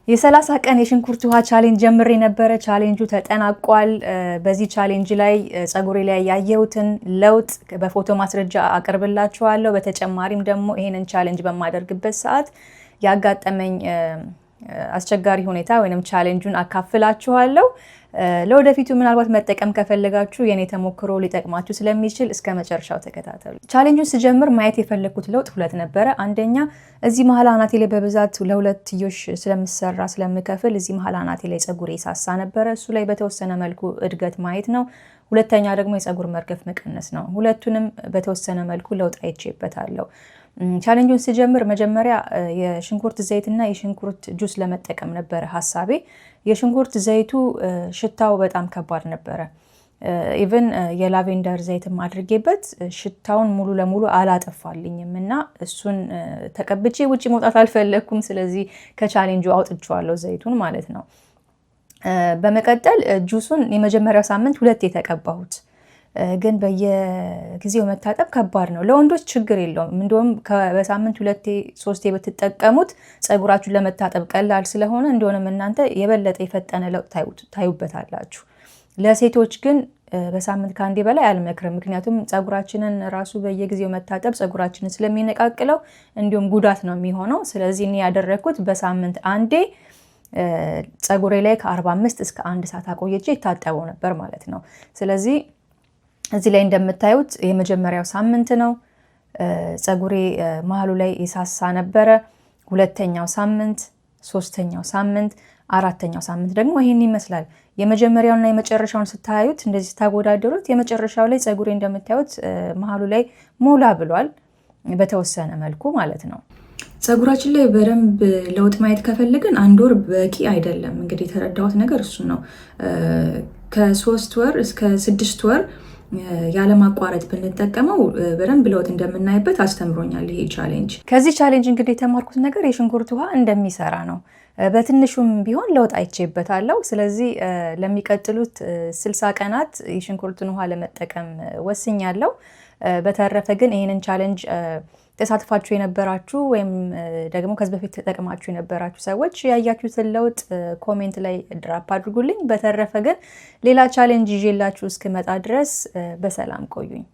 የ30 ቀን የሽንኩርት ውሃ challenge ጀምሬ ነበረ። ቻሌንጁ ተጠናቋል። በዚህ challenge ላይ ፀጉሬ ላይ ያየሁትን ለውጥ በፎቶ ማስረጃ አቅርብላችኋለሁ። በተጨማሪም ደግሞ ይሄንን challenge በማደርግበት ሰዓት ያጋጠመኝ አስቸጋሪ ሁኔታ ወይም challenge ኡን አካፍላችኋለሁ። ለወደፊቱ ምናልባት መጠቀም ከፈለጋችሁ የኔ ተሞክሮ ሊጠቅማችሁ ስለሚችል እስከ መጨረሻው ተከታተሉ። Challenge ኡን ስጀምር ማየት የፈለግኩት ለውጥ ሁለት ነበረ። አንደኛ፣ እዚህ መሀል አናቴ ላይ በብዛት ለሁለትዮሽ ስለምሰራ፣ ስለምከፍል እዚህ መሀል አናቴ ላይ ፀጉሬ ይሳሳ ነበረ። እሱ ላይ በተወሰነ መልኩ እድገት ማየት ነው። ሁለተኛ ደግሞ የፀጉር መርገፍ መቀነስ ነው። ሁለቱንም በተወሰነ መልኩ ለውጥ አይቼበታለሁ። Challenge ኡን ስጀምር መጀመሪያ የሽንኩርት ዘይትና የሽንኩርት ጁስ ለመጠቀም ነበረ ሀሳቤ። የሽንኩርት ዘይቱ ሽታው በጣም ከባድ ነበረ። Even የ lavender ዘይትም አድርጌበት ሽታውን ሙሉ ለሙሉ አላጠፋልኝም እና እሱን ተቀብቼ ውጭ መውጣት አልፈለግኩም። ስለዚህ ከ challenge ኡ አውጥቼዋለሁ ዘይቱን ማለት ነው። በመቀጠል ጁሱን የመጀመሪያው ሳምንት ሁለቴ ተቀባሁት። ግን በየጊዜው መታጠብ ከባድ ነው። ለወንዶች ችግር የለውም። እንደውም በሳምንት ሁለቴ ሶስቴ ብትጠቀሙት ፀጉራችሁን ለመታጠብ ቀላል ስለሆነ እንደሆነም እናንተ የበለጠ የፈጠነ ለውጥ ታዩበታላችሁ። ለሴቶች ግን በሳምንት ከአንዴ በላይ አልመክርም። ምክንያቱም ፀጉራችንን ራሱ በየጊዜው መታጠብ ፀጉራችንን ስለሚነቃቅለው እንዲሁም ጉዳት ነው የሚሆነው። ስለዚህ እኔ ያደረግኩት በሳምንት አንዴ ፀጉሬ ላይ ከ45 እስከ አንድ ሰዓት አቆይቼ ይታጠበው ነበር ማለት ነው። ስለዚህ እዚህ ላይ እንደምታዩት የመጀመሪያው ሳምንት ነው። ፀጉሬ መሀሉ ላይ የሳሳ ነበረ። ሁለተኛው ሳምንት፣ ሶስተኛው ሳምንት፣ አራተኛው ሳምንት ደግሞ ይሄን ይመስላል። የመጀመሪያውና የመጨረሻውን ስታዩት፣ እንደዚህ ስታወዳደሩት የመጨረሻው ላይ ፀጉሬ እንደምታዩት መሀሉ ላይ ሞላ ብሏል፣ በተወሰነ መልኩ ማለት ነው። ፀጉራችን ላይ በደንብ ለውጥ ማየት ከፈለግን አንድ ወር በቂ አይደለም። እንግዲህ የተረዳሁት ነገር እሱ ነው። ከ3 ወር እስከ 6 ወር ያለማቋረጥ ብንጠቀመው በደንብ ለውጥ እንደምናይበት አስተምሮኛል ይሄ challenge። ከዚህ challenge እንግዲህ የተማርኩት ነገር የሽንኩርት ውሃ እንደሚሰራ ነው። በትንሹም ቢሆን ለውጥ አይቼበታለሁ። ስለዚህ ለሚቀጥሉት 60 ቀናት የሽንኩርትን ውሃ ለመጠቀም ወስኛለሁ። በተረፈ ግን ይህንን challenge ተሳትፋችሁ የነበራችሁ ወይም ደግሞ ከዚህ በፊት ተጠቅማችሁ የነበራችሁ ሰዎች ያያችሁትን ለውጥ comment ላይ drop አድርጉልኝ። በተረፈ ግን ሌላ challenge ይዤላችሁ እስክመጣ ድረስ በሰላም ቆዩኝ።